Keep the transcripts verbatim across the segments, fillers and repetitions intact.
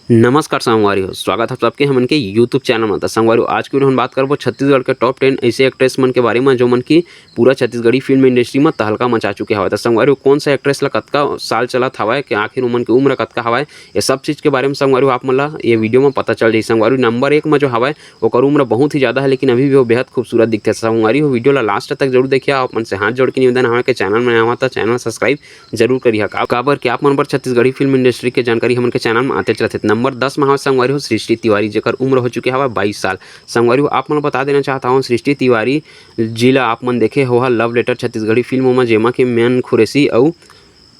नमस्कार संगवारी हो, स्वागत है सबके हमन के YouTube चैनल में। त संगवारी हो, आज के वीडियो हम बात करबो छत्तीसगढ़ के टॉप टेन ऐसे एक्ट्रेस मन के बारे में, जो मन की पूरा छत्तीसगढ़ी फिल्म इंडस्ट्री में तहलका मचा चुके हवय। त संगवारी हो, कौन सा एक्ट्रेस ला कतका साल चलत हवय, कि आखिर उमन के उम्र कतका हवय, ये सब चीज के बारे में संगवारी हो आप मन ला ये वीडियो में पता चल जाही। संगवारी हो, नंबर एक में जो हवय ओकर उम्र बहुत ही ज्यादा है, लेकिन अभी भी वो बेहद खूबसूरत दिखते। संगवारी हो, वीडियो ला लास्ट तक जरूर देखिए। आप मन से हाथ जोड़ के निवेदन हवय कि चैनल में नया हवय त चैनल सब्सक्राइब जरूर करिहा। का-, काबर कि आप मन बर छत्तीसगढ़ी फिल्म इंडस्ट्री के जानकारी हमन के चैनल में आतेच रथे। नंबर दस में हवय संगवारी हो सृष्टि तिवारी, जेकर उम्र हो चुके हवय बाईस साल। संगवारी हो, आप मन ल बता देना चाहत हवं, सृष्टि तिवारी जी ला आप मन देखे होहा लव लेटर छत्तीसगढ़ी फिल्म में, जेमा के मेन खुरेसी अउ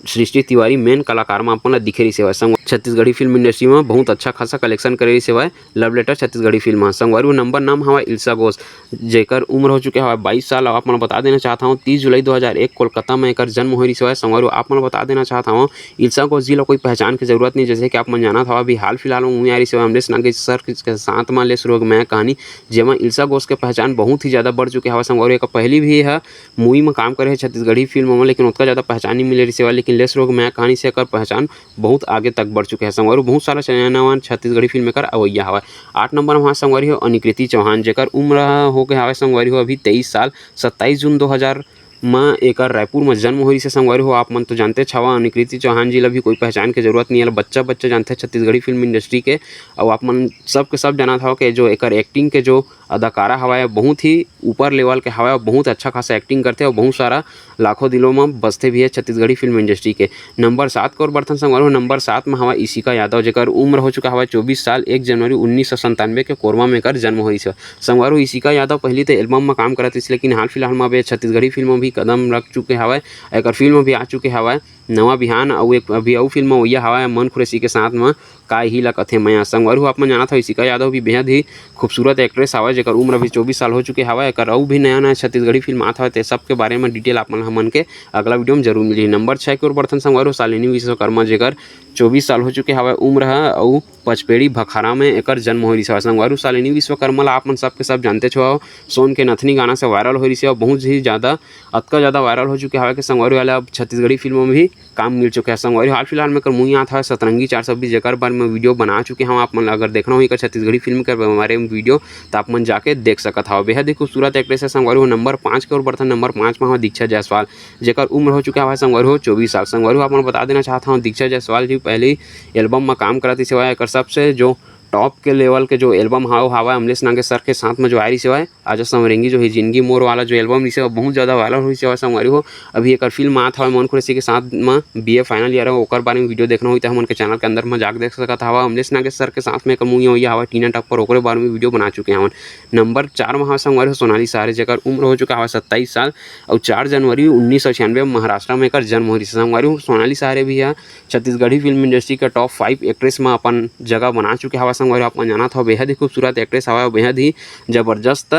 सृष्टि तिवारी मेन कलाकार में आप मन ला दिखे रहिस हवय। संग-, छत्तीसगढ़ी फिल्म इंडस्ट्री में बहुत अच्छा खासा कलेक्शन करे रहिस हवय लव लेटर छत्तीसगढ़ी फिल्म ह। संगवारी हो, नंबर नौ में हवय इल्सा घोष, जेकर उम्र हो चुके हवय बाईस साल। अउ आप मन ल बता देना चाहत हवं, तीस जुलाई दो हज़ार एक कोलकाता में एकर जन्म होय रहिस हवय। संगवारी हो, आप मन ल बता देना चाहत हवं, इल्सा घोष जी ला कोई पहचान के जरूरत नहीं, जैसे कि आप मन जानत हवं, अभी हाल फिलहाल में मूवी आ रहिस हवय अमरीश नागेश सर के साथ में लेस रोग मया कहानी, जेमा इल्सा घोष के पहचान बहुत ही ज्यादा बढ़ चुके हवय। संगवारी हो, एकर पहली भी ह मूवी में काम करे हे छत्तीसगढ़ी फिल्म में, लेकिन ओतका ज्यादा पहचान नहीं मिले रहिस हवय, लेकिन लेस रोग मया कहानी से एकर पहचान बहुत आगे तक बढ़ चुके हे। संगवारी हो, बहुत सारा नया नवा छत्तीसगढ़ी फिल्म एकर अवैया हवय। आठ नंबर में हवय संगवारी हो अनिकृति चौहान, जेकर उम्र हो गए हवय संगवारी हो अभी तेईस साल। सत्ताईस जून दो हज़ार म एकर रायपुर म जन्म होइस हे संगवारी हो। आप मन तो जानते हवा, अनिकृति चौहान जी ला भी कोई पहचान के जरूरत नहीं है, बच्चा बच्चा जानते छत्तीसगढ़ी फिल्म इंडस्ट्री के। अउ आप मन सब के सब जानत हवा कि जो एकर एक्टिंग के जो अदाकारा हवय, बहुत ही ऊपर लेवल के हवय, बहुत अच्छा खासा एक्टिंग करथे अउ बहुत सारा लाखों दिलों में बसथे भी है छत्तीसगढ़ी फिल्म इंडस्ट्री के। नंबर सात के ओर बढ़थन संगवारी हो, नंबर सात में हवय इशिका यादव, जेकर उम्र हो चुका हवय चौबीस साल। एक जनवरी उन्नीस सौ संतानवे के कोरबा में एकर जन्म होइस हे। संगवारी हो, इशिका यादव पहली तो एल्बम में काम करत रहिस, लेकिन हाल फिलहाल में अब ये छत्तीसगढ़ी फिल्म में भी कदम रख चुके हवय। एकर फिल्म भी आ चुके हवय नवा बिहान, अउ एक अभी अउ फिल्म अवैया हवय मन खुरेसी के साथ में, का इही ला कथे मया। संगवारी हो, आप मन जानत हव, इशिका यादव भी बेहद ही खूबसूरत एक्ट्रेस हवय, जेकर उम्र अभी चौबीस साल हो चुके हवय। एकर अउ भी नया नया छत्तीसगढ़ी फिल्म आत हवय, ते सब के बारे में डिटेल आप मन हमन के अगला वीडियो में जरूर मिलही। नंबर छः के ओर बढ़थन संगवारी हो, शालिनी विश्वकर्मा, जेकर चौबीस साल हो चुके हवय उम्र ह, अउ पचपेड़ी भखारा में एकर जन्म होइस हवय। संगवारी हो, शालिनी विश्वकर्मा ला आप मन सब के सब जानते हव, सोन के नथनी गाना से वायरल होइस हवय, बहुत ही ज्यादा, अतका ज्यादा वायरल हो चुके हवय कि संगवारी हो, एला अब छत्तीसगढ़ी फिल्म में भी काम मिल चुके हे। संगवारी हो, हाल फिलहाल में एकर मूवी आत हवय सतरंगी चार सौ बीस, जेकर बारे में वीडियो बना चुके हवं। आप मन ला अगर देखना होही एकर छत्तीसगढ़ी फिल्म के बारे में वीडियो, तो आप मन जाके देख सकत हव। बेहद ही खूबसूरत एक्ट्रेस हे संगवारी हो। नंबर पाँच के ओर बढ़थन, नंबर पाँच में हवय दीक्षा जायसवाल, जेकर उम्र हो चुके हवय संगवारी हो चौबीस साल। संगवारी हो, आप मन बता देना चाहत हवं, दीक्षा जायसवाल जी पहली एल्बम में काम करत रहिस हवय, एकर सबसे जो टॉप के लेवल के जो एल्बम हाव हावय अमलेश नागेश सर के साथ में जो आय रहिस हवय, आजा संवरेंगी जो ही जिंदगी मोर वाला जो एल्बम रहिस हवय, बहुत ज्यादा वायरल होइस हवय संगवारी हो। अभी एकर फिल्म आत हवय मन खुरेसी के साथ में, बीए फाइनल ईयर हे, ओकर बारे में वीडियो देखना होही त हमन के चैनल के अंदर में जाके देख सकत हवा। अमलेश नागेश सर के साथ में एकर मूवी अवैया हवय टीना टप्पर, ओकरे बारे में वीडियो बना चुके हवन। नंबर चार में हवय संगवारी हो सोनाली सहारे, जेकर उम्र हो चुका हवय सत्ताईस साल, अउ चार जनवरी उन्नीस सौ छियानवे में महाराष्ट्र में एकर जन्म होइस हे। संगवारी हो, सोनाली सहारे भी ह छत्तीसगढ़ी फिल्म इंडस्ट्री के टॉप फाइव एक्ट्रेस में अपन जगह बना चुके हवय। संगवारी हो, आप मन जानत हव, बेहद ही खूबसूरत एक्ट्रेस हवय, बेहद ही जबरदस्त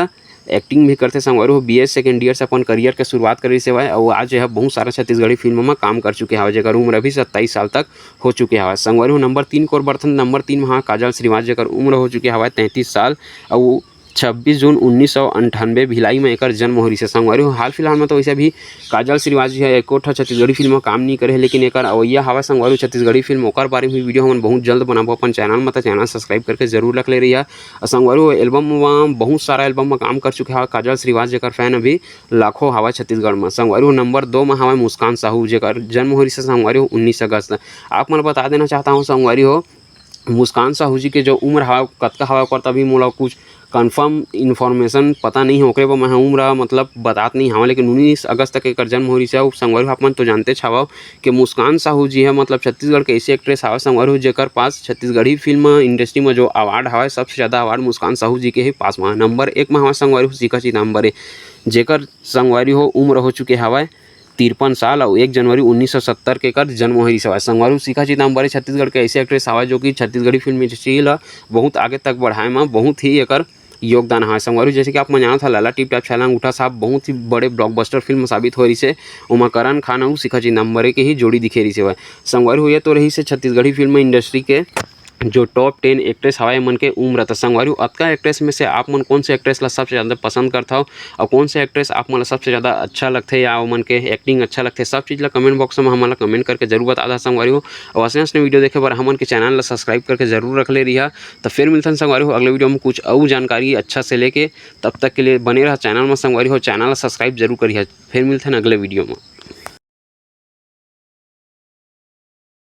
एक्टिंग भी करथे। संगवारी हो, बीए सेकंड ईयर से अपन करियर के शुरुआत करे रहिस हवय, अउ आज यह बहुत सारा छत्तीसगढ़ी फिल्म में काम कर चुके हवय, जेकर उम्र अभी सत्ताईस साल तक हो चुके हवय। संगवारी हो, नंबर तीन के ओर बढ़थन, नंबर तीन में हवय काजल श्रीवास, जेकर उम्र हो चुके हवय तैंतीस साल, अउ छब्बीस जून उन्नीस सौ अंठानवे भिलाई में एकर जन्म होइस हे। संगवारी हो, हाल फिलहाल में तो वैसे भी काजल श्रीवास जी ह एको ठो छत्तीसगढ़ी फिल्म में काम नहीं करे हे, लेकिन एकर अवैया हवय संगवारी हो छत्तीसगढ़ी फिल्म, ओकर बारे में भी वीडियो हमन बहुत जल्द बनाबो अपन चैनल में, त चैनल सब्सक्राइब करके जरूर रख ले रहिहा। अउ संगवारी हो, एल्बम में बहुत सारा एल्बम में काम कर चुके हवय काजल श्रीवास, जेकर फैन अभी लाखों हवय छत्तीसगढ़ में। संगवारी हो, नंबर दो में हवय मुस्कान साहू, जेकर जन्म होइस हे संगवारी हो उन्नीस अगस्त। आप मन ल बता देना चाहता हूँ संगवारी हो, मुस्कान साहू जी के जो उम्र हवय, कतका हवय, ओकर त अभी मोला कुछ कन्फर्म इन्फॉर्मेशन पता नहीं हे, ओकरे बर मैं ह उम्र मतलब बतात नहीं हवं, लेकिन उन्नीस अगस्त तक एकर जन्म होइस हे। अउ संगवारी हो, आप मन तो जानते हवव कि मुस्कान साहू जी ह मतलब छत्तीसगढ़ के ऐसी एक्ट्रेस हवय संगवारी हो, जेकर पास छत्तीसगढ़ी फिल्म इंडस्ट्री में जो अवार्ड हवय, सबसे ज्यादा अवार्ड मुस्कान साहू जी के ही पास में हवय। नंबर एक में हवय संगवारी हो शिखा चिदम्बरे, जेकर संगवारी हो उम्र हो चुके हवय तिरपन साल, अउ एक जनवरी उन्नीस सौ सत्तर के एकर जन्म होइस हवय। संगवारी हो, शिखा चिदम्बरे छत्तीसगढ़ के ऐसे एक्ट्रेस हवय, जो कि छत्तीसगढ़ी फिल्म इंडस्ट्री ला बहुत आगे तक बढ़ाए में बहुत ही एकर योगदान हवय। संगवारी हो, जैसे कि आप मन जानत हव, लाला टिप टाप, छैलां अंगूठा छाप बहुत ही बड़े ब्लॉकबस्टर फिल्म साबित होय रहिस हे। ओमा करण खान अउ शिखा चिदम्बरे के ही जोड़ी दिखे रहिस हवय। संगवारी हो, ये तो रहिस हे छत्तीसगढ़ी फिल्म इंडस्ट्री के जो टॉप टेन एक्ट्रेस हवय मन के उम्र। त संगवारी हो, अतका एक्ट्रेस में से आप मन कौन से एक्ट्रेस ला सबसे ज़्यादा पसंद करथव और कौन से एक्ट्रेस आप मन ला सबसे ज़्यादा अच्छा लगथे या ओमन के एक्टिंग अच्छा लगथे, सब चीज़ ला कमेंट बॉक्स में हमन ला कमेंट करके जरूर बता दा संगवारी हो। और अइसने अइसने वीडियो देखे बर हमन के चैनल ला सब्सक्राइब करके जरूर रख ले रहिहा। त फिर मिलथन संगवारी हो अगले वीडियो में कुछ अउ जानकारी अच्छा से लेके। तब तक के लिए बने रहा चैनल में संगवारी हो, चैनल ला सब्सक्राइब जरूर करिहा। फिर मिलथन अगले वीडियो में।